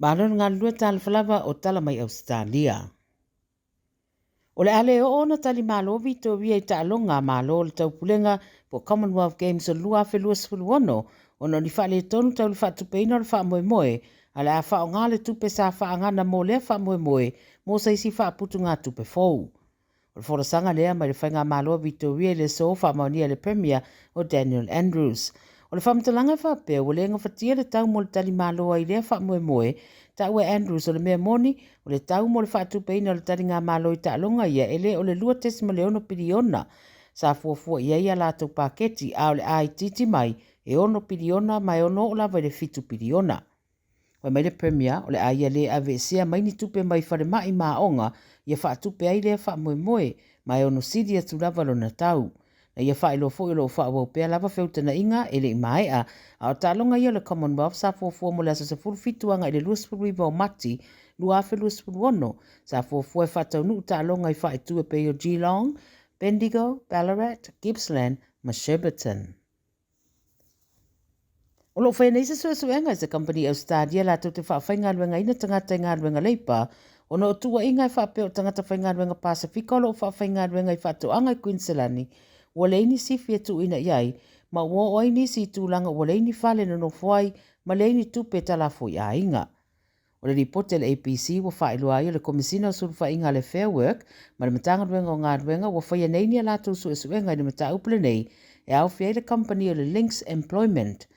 Malo le galulue talofa lava o tala mai Ausetalia. O le a le oo ona tali malo Vitoria i taaloga a Malo o le Taupulega po o Commonwealth Games o le 2026 ona o ni faaletonu tau le faatupeina o le faamoemoe, a o le a faaaoga le tupe sa faaagana mo lea faamoemoe mo se isi faaputugatupe fou. O le folasaga lea mai le Faigamalo a Vitoria i le aso faamaonia e le Premier o Daniel Andrews. O le faamatalaga e faapea ua le gafatia le tau mo le tali malo ai lea faamoemoe, taua e Andrews o le mea moni, o le tau mo le faatupeina o le taligamalo i taaloga ia e le o le 2.6 piliona sa fuafua i ai a latou paketi, a o le a itiiti mai e 6 piliona ma e ono oo lava i le 7 piliona. Fai mai le Premier, o le a ia le aveesea mai ni tupe mai falemai ma aoga ia faatupe ai lea faamoemoe, ma e ono sili atu lava lona tau. Na ia faailoa foi o lo o faaauau pea lava feutagaiga e le i maea, a o taaloga ia o le Commonwealth sa fuafua mo le aso 17 agai i le 29 o Mati 2026, sa fuafua e faataunuu taaloga i faaitu e pei o Geelong, Bendigo, Ballarat, Gippsland ma Shepparton. O lo o faia nei se suesuega i se kamupani Ausetalia latou te faafaigaluegaina tagata i galuega leipa ona o tuuaiga e faapea o tagata faigaluega Pasefika o lo o faafaigaluega i faatoaga i Kuiniselani ua leai ni sifi e tuuina i ai ma ua oo ai nisi i tulaga ua leai ni fale e nonofo ai ma leai ni tupe e talafua i aiga. O le lipoti a le ABC ua faailoa ai o le Komesina o Sulufaiga a le Fair Work ma le Matagaluega o Galuega ua faia nei ni a latou suesuega i le mataupu lenei e aofia ai le kamupani o le Links Employment.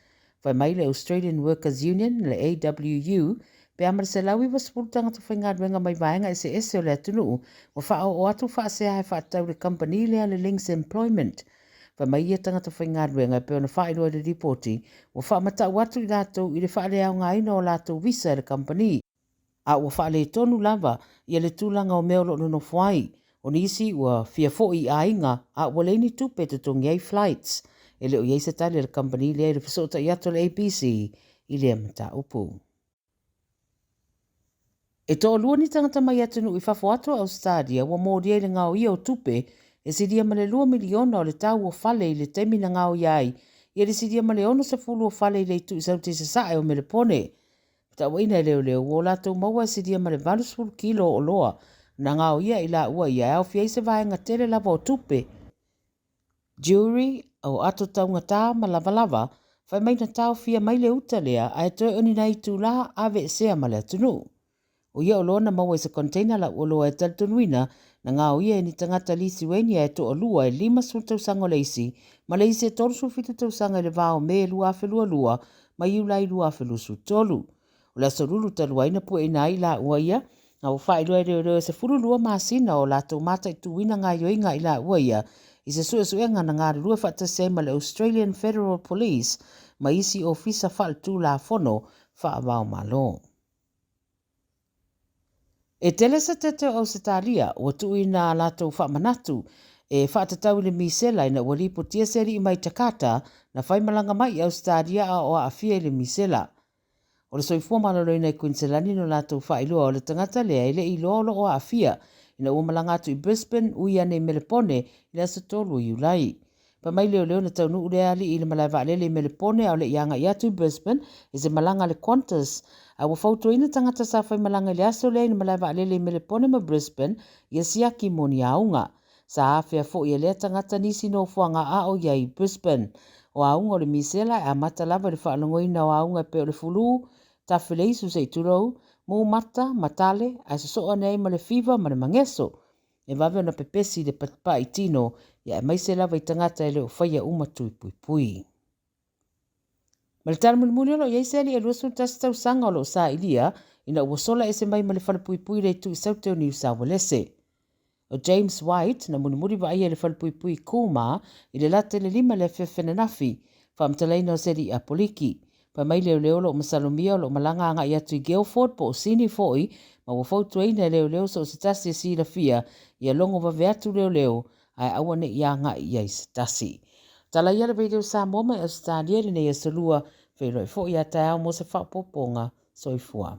Fai mai le Australian Workers Union, le AWU, pe a ma le 190 tagata faigaluega mai vaega eseese o le atunuu ua faaoo atu faasea e faatatau i le kamupani lea le Links Employment. Fai mai ia tagata faigaluega e pei ona faailoa i le lipoti, ua faamatau atu i latou i le faaleaogaina o latou visa e le kamupani, a ua faaletonu lava ia le tulaga o mea o lo o nonofo ai. O nisi ua fia foi i aiga a ua leai ni tupe e totogi ai flights. E le o i ai se tali a le kamupani lea i le fesootai atu a le ABC i lea mataupu. E toalua ni tagata mai atunuu i fafo atu o Ausetalia ua molia i le gaoia o tupe e silia ma le 2 miliona o le tau o fale i le taimi na gaoia ai ia le silia ma le 60 o fale i le itu i Saute i Sasae o Melepone. Tauaina e leoleo ua o latou maua e silia ma le 80 kilo o oloa na gaoia e i laua ia e aofia ai se vaega tele lava o tupe, jewelry, o ato taugata ma lavalava, fai mai na taofia mai le uta lea ae toe o ni nai itulā aveesea ma le atunuu. O ia oloa na maua i se container lauoloa e talitonuina na gaoia e ni tagata Lithuania e toalua e 50 tausaga o le isi ma le isi e 37 tausaga i le va o Me 2022 ma Iulai 2023. O le Aso Lulu talu ai na pueina ai i laua ia, a ua faailoa e leoleo e 12 masina o latou mataituina gaoioiga a i laua ia i se suesuega na galulue faatasi ai ma le Australian Federal Police ma isi ofisa faaletulafono faava-o-Malo. E tele se tete o Ausetalia ua tuuina a latou faamanatu e faatatau i le misela ina ua lipotia se alii mai Jakarta na faimalaga mai i Ausetalia a o aafia i le misela. O le soifua maloloina i Kuiniselani no latou faailoa o le tagata lea e le i iloa o lo o aafia ina ua malaga atu i Brisbane ui ane i Melepone i le aso 3 o Iulai. Fai mai leoleo na taunuu lea alii i le malae vaalele i Melepone a o le i agai atu i Brisbane i se malaga a le Qantas, a ua fautuaina tagata sa faimalaga i le aso lea i le malae vaalele i Melepone ma Brisbane ia siaki mo ni auga. Sa afea foi e lea tagata nisi nofoaga a o i ai i Brisbane. O auga o le misela e amata lava i le faalogoina o auga e pei o le fulu, tafeleisu se i tulou, mumata, matale, ae sosoo ane ai ma le fiva ma le mageso. E vave ona pepesi le pa'i tino, ia aemaise lava i tagata e le o faia uma tui puipui. Ma le tala mulimuli o lo o i ai se alii e 21 tausaga o lo o sailia ina ua sola ese mai ma le falepuipui i le itu i Saute o Niu Saualese. O James White na mulimuli vaaia i le falepuipui Cooma i le lata i le 5 i le afiafi ananafi, faamatalaina o se alii Apoliki. Fai mai leoleo o lo o masalomia o lo o malaga agai atu i Guildford po o Sini foi ma ua fautuaina e leoleo so o se tasi e silafia ia logo vave atu leoleo ae aua ne i agai i ai se tasi. Tala ia le Radio Samoa mai Ausetalia i lenei aso Lua, feiloai foi ia taeao mo se faaopoopoga. Soifua.